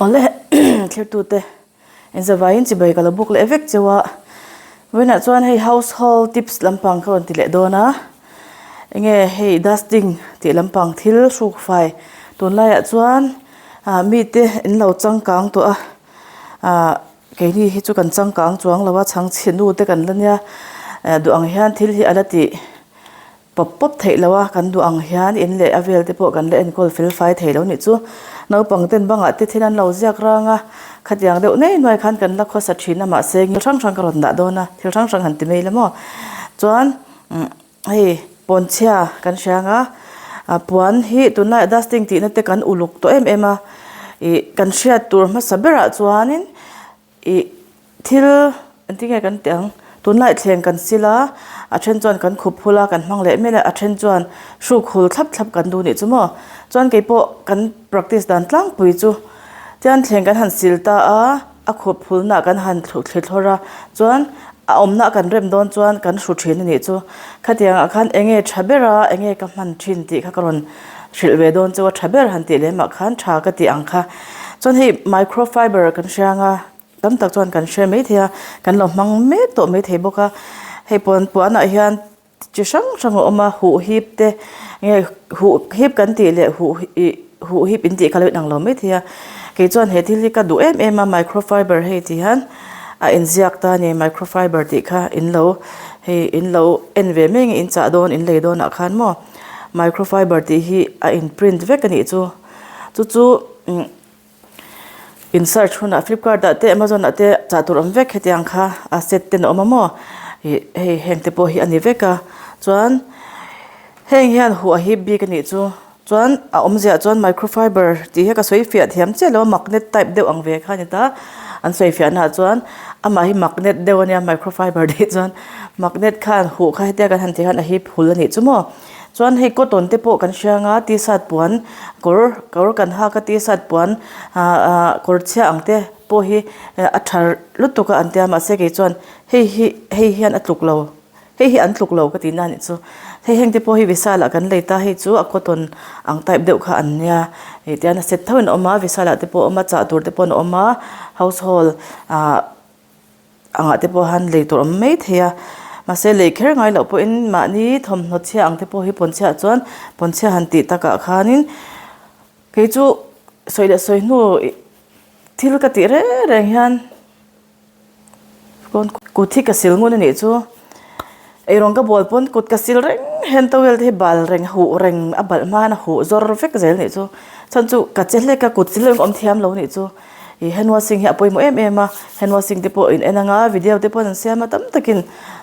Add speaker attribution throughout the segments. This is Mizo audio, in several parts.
Speaker 1: Awle thirtute inzavaiin chibai ka lo buk leh vek cheu a, vawiinah chuan hei household tips lampang ka rawn ti leh dawn a, enge hei dusting tih lampang thil hruk fai tunlaiah chuan ah mite an lo changkang tawh a ah keini hi chu kan changkang chuang lo a chhangchhe nu te kan la nia eh duh ang hian thil hi a la tih. Pawp pawp theih lo a, kan duh ang hian in leh a vel te pawh kan la enkawl fel fai thei lo nih chu. Naupang ten bangah te thil an lo ziak rang a, khatiang deuh nei nuai khan kan la khawsa thin a mahse thil hrang hrang ka rawn dah dawn a, thil hrang hrang han ti mai la maw. Chuan hei pawnchhia kan hria ang a, puan hi tunlaiah dusting tihna te kan uluk tawh em em a, ih kan hriat tur hmasa berah chuanin Ih thil engtin nge kan tih ang tunlai thleng kan sil a a then chuan kan khup hul a kan hmang leh mial a a then chuan hruk hul thlap thlap kan duh nih chu maw chuan keipawh kan practice dan tlangpui chu tian thleng kan han sil ta a a khup hulna kan han thli thlawr a chuan a awmna kan rem dawn chuan kan hru thin a nih chu khatiang ah khan eng nge tha ber a eng nge ka hman thin tih kha ka rawn hrilh ve dawn chu a tha ber han tih lem ah khan tha ka tih ang kha chuan hei microfiber kan hria anga tam tak chuan kan hre maithei a kan lo hmang mek tawh maithei bawk a hei puan puanah hian chi hrang hrang a awm a huh hip te nge huh hip kan tih leh huh ih huh hip in tih kha lo inang lo maithei a kei chuan he thil hi ka duh em em a microfiber hei ti hian a inziak ta a ni microfiber tih kha in lo hei in lo en ve mai nge in chah dawn in lei dawnah khan maw. Microfiber tih hi a in print vek a nih chu chu chu umm in search hunah flipkart ah te amazon ah te chah tur awm vek hetiang kha a set ten a awm a maw ih hei heng te pawh hi a ni vek a chuan heng hian huh a hip bik a nih chu chuan a awmziah chuan microfiber tih hi ka sawi fiah thiam chiah lo a magnet type deuh ang ve kha a ni ta an sawi fiah naah chuan amah hi magnet deuh a nia microfiber tih chuan. Magnet khan huh kha hetia kan han tih khan a hip hul a nih chu maw. Chuan hei cotton te pawh kan hria anga t-shirt puan kawr kawr kan hak a t-shirt puan ah ah kawr chhia ang te pawh hi a tha lutuk a an tia mahse kei chuan hei hi hei hian a tluk lo hei hi an tluk lo ka tih na a nih chu. Hei heng te pawh hi Vishal ah kan lei ta hei chu a cotton ang type deuh kha an nia ih tian a set tho in a awm a Vishal ah te pawh a awm a chah tur te pawh an awm a household ah. Angah te pawh han lei tur awm mai thei a, mahse lei kher ngai loh pawhin mahni thawmhnaw chhia ang te pawh hi pawnchhiah chuan pawnchhia han tih takah khanin kei chu sawi leh sawi hnu thil ka tih reng reng hian kut hi ka sil ngun a nih chu. Eirawng ka bawl pawn kut ka sil reng hian towel te hi bal reng huh reng a balh hma hian a huh zawr vek zel nih chu chhan chu ka che hlek a kut sil reng awm thiam lo nih chu ih hand washing hi a pawimawh em em a hand washing te pawh in en anga video te pawh an siam a tam takin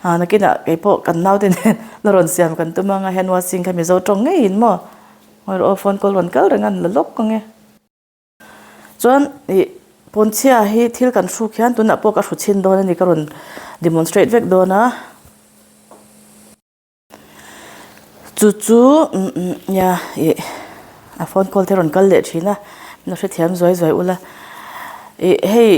Speaker 1: ah nakinah kei pawh kan naute nen la rawn siam kan tum anga hand washing kha mizo tawng ngeiin maw ngawi rawh aw phone call rawn kal reng a an la lawk ang e. Chuan ih pawnchhia hi thil kan hruk hian tunah pawh ka hru chhin dawn a ni ka rawn demonstrate vek dawn a. Chu chu nia ih a phone call te rawn kal leh thin a min lo hrethiam zuai zuai ula ih hei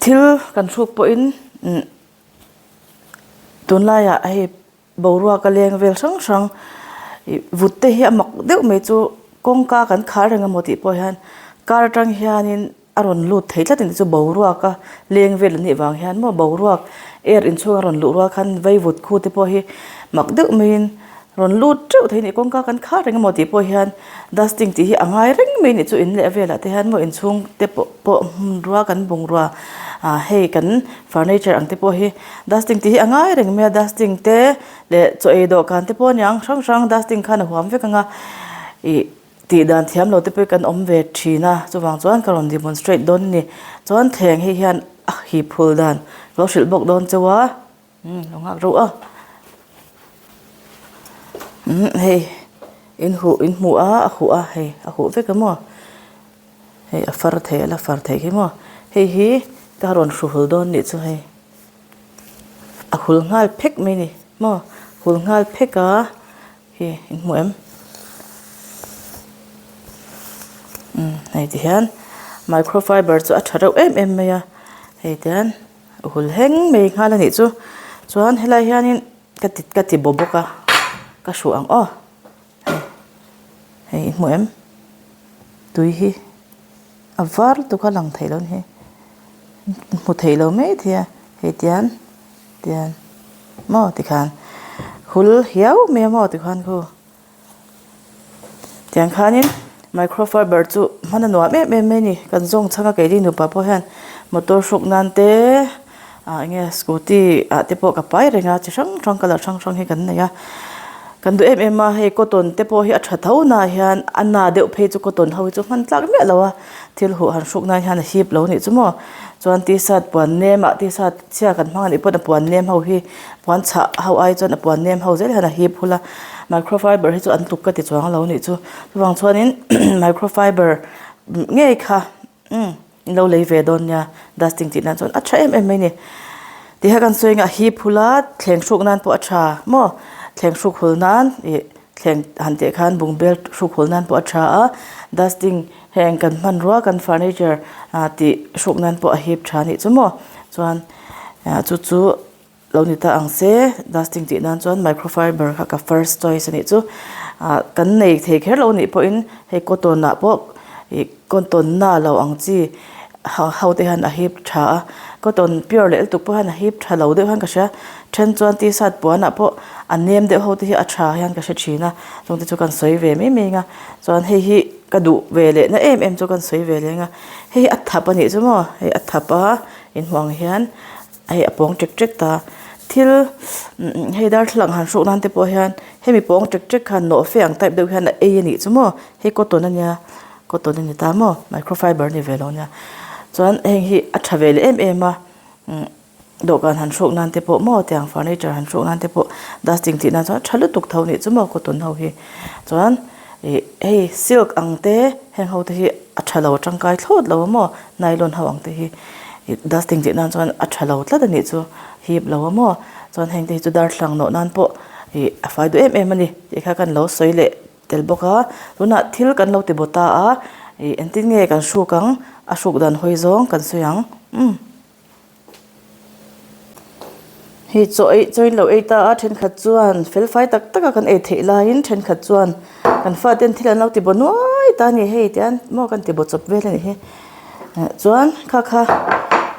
Speaker 1: thil kan hruk pawhin tunlaiah hei. Boruak a leng vel hrang hrang ih vut te hi a mak deuh mai chu kawngka kan khar reng emaw tih pawh hian car atang hianin a rawn lut thei tlat a ni chu boruak a leng vel an nih vang hian maw boruak air inchhung a rawn luh rual khan vaivut khu te pawh hi mak deuh maiin rawn lut teuh thei a ni kawngka kan khar reng emaw tih pawh hian dusting tih hi a ngai reng mai a ni chu in leh velah te hian maw inchhung te pawh pawh hmanrua kan bungrua ah hei kan furniture ang te pawh hi dusting tih hi a ngai reng mai a dusting te leh chaw ei dawhkan te pawh a niang hrang hrang dusting khan a huam vek ang a ih tih dan thiam lo te pawh hi kan awm ve thin a chuvang chuan ka rawn demonstrate dawn a ni chuan thleng hei hian a hip phul dan ka lo hrilh bawk dawn chauh a umm lo nghak reuh a umm hei in huh in hmuh a a huh a hei a huh vek a maw. Hei a far thei a la far thei khi maw hei hi ka rawn hru hul dawn nih chu hei a hul nghal phek mai ni maw hul nghal phek a hi in hmu em umm hei ti hian microfiber chu a tha reuh em em mai a hei ti hian a hul heng mai nghal a nih chu chuan helai hianin ka ti ka ti baw bawk a ka hruh ang aw. Hei hei i hmu em? Tui hi. A var lutuk a lang theih lo ni hi hmu theih lo mai thei a hei tian tian maw tikhan hul hiau mai a maw tikhan khu tiang khanin microfiber chu hman a nuam em em mai a ni kan zawng chhang a keini nupa pawh hian motor hruk nan te ah eng nge scooty ah te pawh ka pai reng a chi hrang hrang colour hrang hrang hi kan nei a kan duh em em a hei cotton te pawh hi a tha tho na hian a na deuh phei chu cotton ho hi chu hman tlak miah lo a thil huh han hruk nan hian a hip lo nih chu maw chuan t-shirt puan nem ah t-shirt chhia kan hmang a nih pawn a puan nem ho hi puan chhah ho ai chuan a puan nem ho zel hian a hip hul a microfiber hi chu an tluk ka ti chuang lo nih chu chuvang chuanin microfiber ngei kha umm. In lo lei ve dawn nia dusting tih nan chuan a tha em em mai a ni. Tihian kan sawi anga hi phul a thleng hruk nan pawh a tha maw thleng hruk hul nan ih thleng han tih khan bungbel hruk hul nan pawh a tha a dusting heng kan hmanrua kan furniture ah tih hruk nan pawh a hip tha a nih chu maw chuan ah chu chu. Lo ni ta ang se, dusting tih nan chuan microfiber kha ka first choice a nih chu. Ah kan nei thei kher lo nih pawhin hei cotton ah pawh ih cotton na lo ang chi ho te hian a hip tha a, cotton pure leh lutuk pawh hian a hip tha lo deuh hian ka hria. Then chuan t-shirt puan ah pawh a nem deuh ho te hi a tha hian ka hre thin a, chung te chu kan sawi ve mai mai ang a. Chuan hei hi ka duh ve leh na em em chu kan sawi ve leh ang a, hei hi a thap a nih chu maw, hei a thap a inhmuh ang hian. Hei a pawng ṭek ṭek ta thil hei darthlalang han hruk nan te pawh hian hemi pawng ṭek ṭek khan nawhfe ang type deuh hian a ei a nih chu maw hei cotton a nia cotton a ni ta maw microfiber a ni ve lo nia chuan heng hi a ṭha ve leh em em a umm dawhkan han hruk nan te pawh maw tiang furniture han hruk nan te pawh dusting tih nan chuan a ṭha lutuk tho a nih chu maw cotton ho hi chuan ih hei silk ang te heng ho te hi a tha lo tangkai thlawt lo a maw nylon ho ang te hi ih dusting tih nan chuan a tha lo tlat a nih chu hip lo a maw chuan heng te hi chu darthlalang nawh nan pawh ih a fai duh em em a ni tih kha kan lo sawi leh tel bawk a tunah thil kan lo ti baw ta a ih engtin nge kan hruk ang a hruk dan hawi zawng kan sawi ang umm. Hei chaw ei chaw in lo ei ta a thenkhat chuan fel fai tak tak a kan ei theih laiin thenkhat chuan kan fate ten thil an lo ti baw nuai ta a ni hei tian maw kan ti baw chawp vel a nih hi chuan kha kha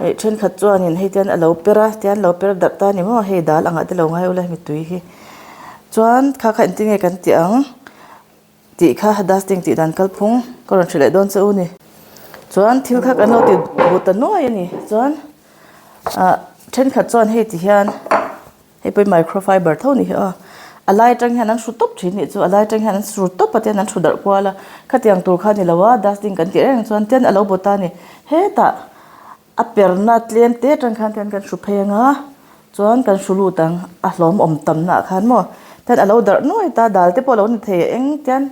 Speaker 1: ih thenkhat chuanin hei tian a lo per a tian lo per darh ta a ni maw hei dal angah te lo ngai ula hemi tui hi chuan kha kha engtin nge kan tih ang. Tih kha dusting tih dan kalphung ka rawn hrilh leh dawn che u ni. Chuan thil kha kan lo ti but ta nuai a ni. Chuan ah thenkhat chuan hei ti hian hei pawh hi microfiber tho ni hi aw. A lai atang hian an hru tawp thin nih chu a lai atang hian an hru tawp a tian an hru darh kual a. Khatiang tur kha a ni lo a dusting kan tih reng chuan tian a lo but ta a ni. Hetah A perna tlem te atang khan khian kan hru phei anga chuan kan hru lut ang a hlawm awm tamna ah khan maw tian alo darh nuai ta dal te pawh alo ni thei a eng tian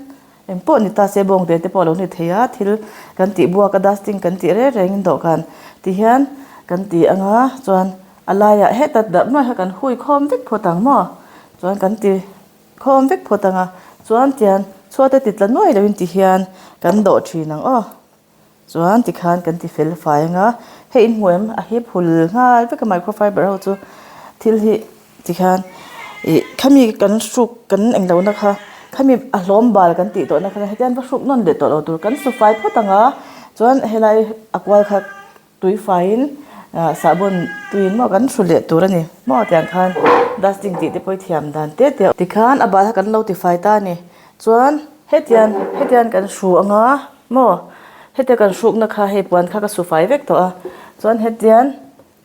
Speaker 1: eng pawh ni ta se bawng te te pawh alo ni thei a thil kan tih buak a dusting kan tih reng reng in dawhkan ti hian kan ti anga chuan a laiah heta darh nuai kha kan hui khawm vek phawt ang maw chuan kan ti khawm vek phawt anga chuan tian chhuat a ti tla nuai loin ti hian kan dawh thin ang aw. Chuan tikhan kan ti fel fai anga hei in hmu em a hip hul nghal vek a microfiber ho chu thil hi tikhan ih khami kan hruk kan englo na kha khami a hlawm bal kan tih tawh na kha hetiang va hruk nawn leh tawh lo tur kan su fai phawt ang a chuan helai a kual kha tui faiin ah sahbawn tuiin maw kan hru leh tur a ni maw tiang khan dusting tih te pawh hi thiam dan te te tikhan a bal kha kan lo ti fai ta a ni chuan hetiang hetiang kan hru anga. Maw? Hetia kan hrukna kha hei puan kha ka su fai vek tawh a, chuan hetian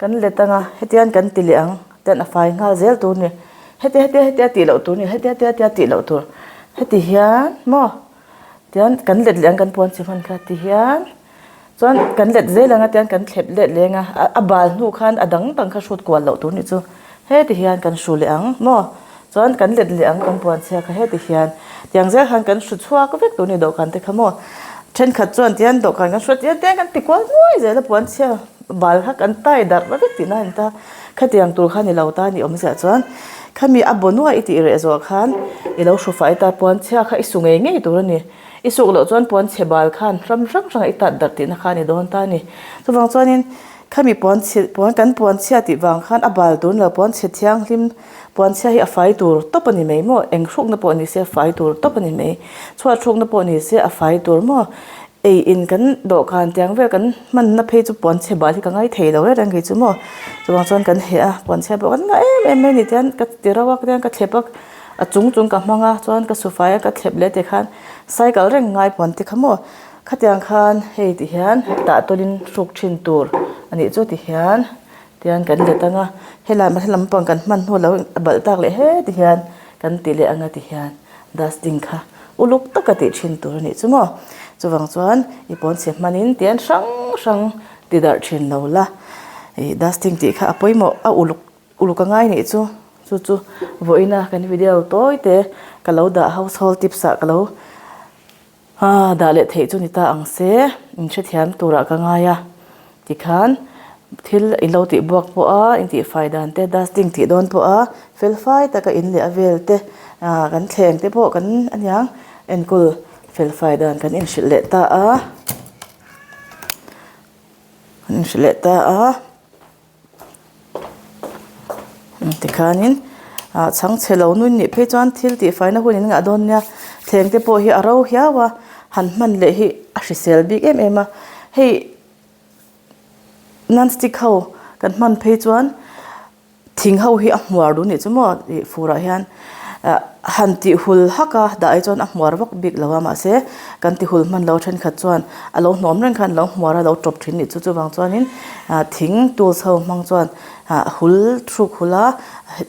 Speaker 1: kan let anga hetian kan ti leh ang tian a fai nghal zel tur a ni. Hetia hetia hetia tih loh tur a ni, hetia hetia hetia tih loh tur. Heti hian maw tian kan let leh ang kan puan chi hman kha ti hian chuan kan let zel anga tian kan thlep let leh anga a bal hnu khan a dang dang kha hrut kual loh tur a nih chu. Heti hian kan hru leh ang maw? Chuan kan let leh ang kan puan chhia kha heti hian tiang zel khan kan hru chhuak vek tur a ni dawhkan te kha maw thenkhat chuan tian dawhkan kan hru a tiang tiang kan ti kual nuai zel a puan chhia bal kha kan tai darh vek tihna a ni ta khatiang tur kha ni lo ta a ni awmzia chuan khami a baw nuai i tih reh zawh khan i lo hru fai ta puan chhia kha i su ngei ngei tur a ni i suk loh chuan puan chhe bal khan ram hrang hrangah i tat darh tihna kha a ni dawn ta a ni chuvang chuanin khami puan chhe puan kan puan chhia tih vang khan a bal tur ni lo puan chhe thianghlim. Puanchhia hi a fai tur tawp a ni mai maw? Eng hrukna pawh ni se a fai tur tawp a ni mai. Chhuat hrukna pawh ni se a fai tur maw? Ei in kan dawhkan tiang vel kan hmanna phei chu puan chhe bal hi ka ngai thei lo reng kei chu maw chuvang chuan kan heh a puan chhe pawh kan ngah em em mai a ni tihian ka ti rauh a tihian ka thlep a a chung chung ka hmang a chuan ka sufai a ka thlep leh tikhan cycle reng ngai puan te kha maw khatiang khan hei ti hian tah tawlin hruk thin tur a nih chu tihian tihian kan let ang a helai lampang kan hman hnu lo a balh tak leh heti hian kan ti leh ang a tihian. Dusting kha uluk taka tih thin tur a nih chu maw? Chuvang chuan i pawnchhe hmanin tian hrang hrang ti darh thin lo la, ih dusting tih kha a pawimawh a uluk uluk a ngai nih chu, chu chu vawiina kan video tawi te ka lo dah household tips ah ka lo Aa, dah leh theih chu ni ta ang se, in hrethiam turah ka ngai a. Tikhan thil in lo tih buak pawh a, in tihfai dan te, dusting tih dawn pawh a, felfai taka in leh a vel te, aa kan thleng te pawh kan aniang enkawl felfai dan kan inhrilh leh ta a, kan inhrilh leh ta a. Tikhanin ah chhangchhe lo nui nih phei chuan thil tihfaina hun in ngah dawn nia thleng te pawh hi a ro hiau a han hman leh hi a hrisel bik em em a hei non stick ho kan hman phei chuan thing ho hi a hmuar duh a nih chu maw ih fur ah hian ah han tih hul hak a dah ai chuan a hmuar vak bik lo a mahse kan ti hul hman lo thenkhat chuan a lo hnawm reng khan a lo hmuar a lo tawp thin a nih chu chuvang chuanin ah thing tools ho hmang chuan ah hul thluk hul a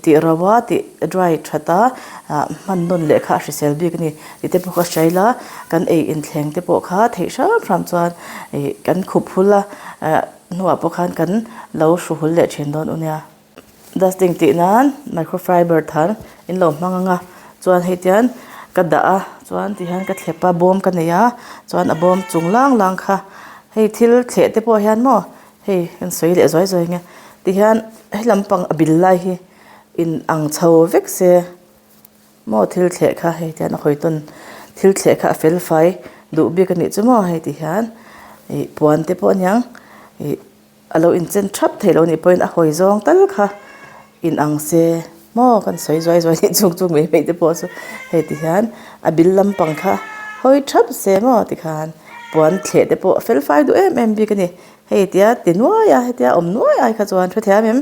Speaker 1: tih ro a tih dry that a ah hman nawn leh kha a hrisel bik a ni tih te pawh kha hria ila kan ei inthleng te pawh kha theih hram hram chuan ih kan khup hul a ah hnuah pawh khan kan lo hru hul leh thin dawn u nia. Dusting tih nan microfiber thar in lo hmang ang a chuan hei tian ka dah a chuan ti hian ka thlep a bawm ka nei a chuan a bawm chung lang lang kha hei thil thleh te pawh hian maw hei kan sawi leh zuai zuai ang e ti hian he lampang a bil lai hi in ang chho vek se maw thil thleh kha hei tian a hawi tawn thil thleh kha a fel fai duh bik a nih chu maw hei ti hian ih puan te pawh aniang ih. A lo inchen thap thei lo nih pawhin a hawi zawng tal kha in ang se maw kan sawi zuai zuai nih chung chung mai mai te pawh chu hei ti hian a bil lampang kha hawi thap se maw tikhan puan thleh te pawh a fel fai duh em em bik a ni hei tia ti nuai a hetia awm nuai ai kha chuan hrethiam em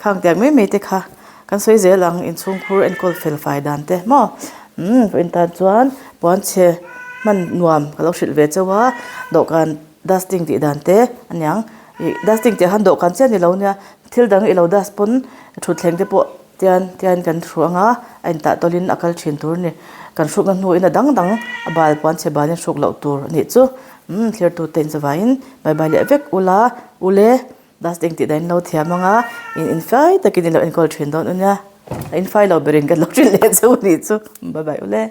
Speaker 1: khang tiang mai mai te kha kan sawi zel ang inchhungkhur enkawl fel fai dan te maw umm vawiin tan chuan puan chhe hman nuam ka lo hrilh ve chauh a dawhkan. Dusting tih dan te aniang ih dusting tih ah khan dawhkan chiah a ni lo nia thil dang i lo dust pawn thutthleng te pawh tian tian kan hru ang a a intah tawlhin a kal thin tur a ni kan hrukna hnuin a dang dang a bal puan chhe balin hruk loh tur a nih chu umm thlir tute in zavaiin bye bye leh vek ula ule dusting tih dan in lo thiam ang a in infai takin i lo enkawl thin dawn u nia a infai lo berin kan lo hrilh leh chu a nih chu bye bye ule.